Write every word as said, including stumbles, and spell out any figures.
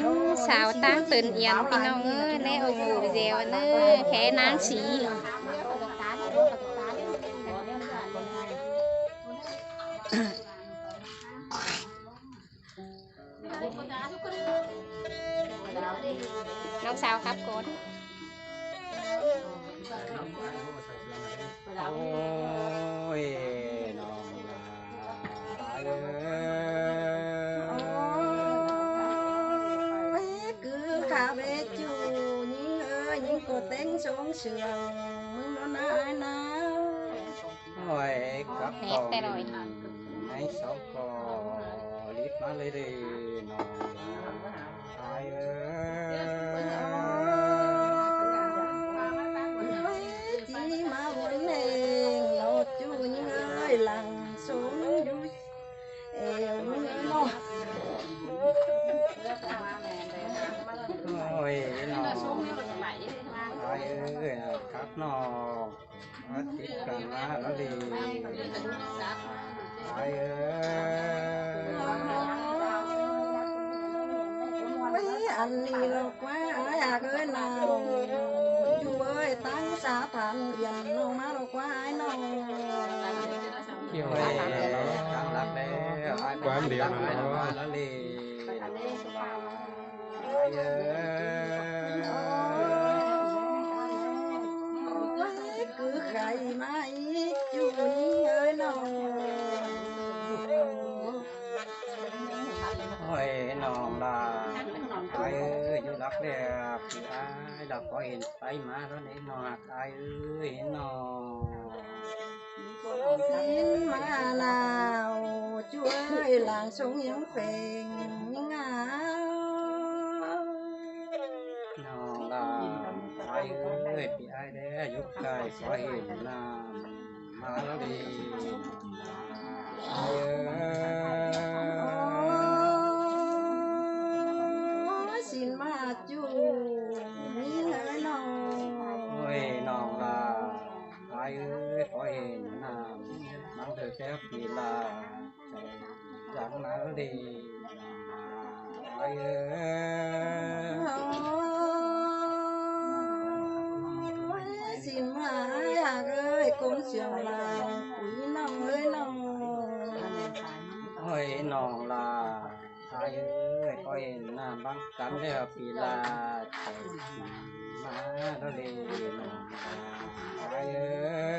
Ư, sáo ꞌtáng tơn Yên ꞌpi ꞌnọng ới, ꞌnị ông ngủ dẻo ꞌnớ, khé ꞌnáng sí. ꞌNọng sáo khắp cốt. Ôi, ꞌnọng ꞌlạ ơi. Ôi, cứ khả bế chủ, ꞌnhính ơi, ꞌnhính cô téng sống sướng, ꞌmứng nó nái nái. Ôi, khắp hék té loi. Anh sống có lít má lê đi, ꞌnọng ꞌlạ ơi. Ôi, chỉ mà muốn neng, nó chủ ꞌnhính ơi, lăng sống dú. Ê, ôi, nó. Ôi, nó. Ôi, ơi, khắp nó. Ơ, tít căn ꞌmá ꞌlạ đi. Ái ơi. Ôi, ăn đi lộc quá, ái ác ơi nào. Chủ ơi, ꞌtáng xa than Yên ꞌnọng ꞌmá lộc quá ái ꞌnọng. Ôi, ꞌtáng lắc đé, ái quán điện ꞌmá ꞌlạ đi. Ôi, cứ khải mãi chủ ơi nó. Ôi, ꞌnọng ꞌlạ ơi, dú lắc đé, ꞌpi ái đọc có hên pay ꞌmá đó đấy ꞌnọng ơi, ꞌnọng. Xin mà nào, chủ ơi, làng sống hiếng phèn ngã. ꞌNọng ꞌlạ ơi, ꞌpi ái đé, dú cai có hên ꞌnạ, ꞌmá đó đi. Ôi, xin mà chủ, ꞌnhính ơi ꞌnọng. Ôi, ꞌnọng ꞌlạ ơi, có hên ꞌnạ, ꞌmắn thơ kéo ꞌpi ꞌlạ, dáng ꞌmá đi. Ôi, xin mà ái ác ơi, con sướng làng, quý ꞌnọng ơi ꞌnọng. Ôi, ꞌnọng ꞌlạ ơi, có hên ꞌnạ, băng cắn đé ꞌpi ꞌlạ, ꞌmá đó đi. Ôi, ơi.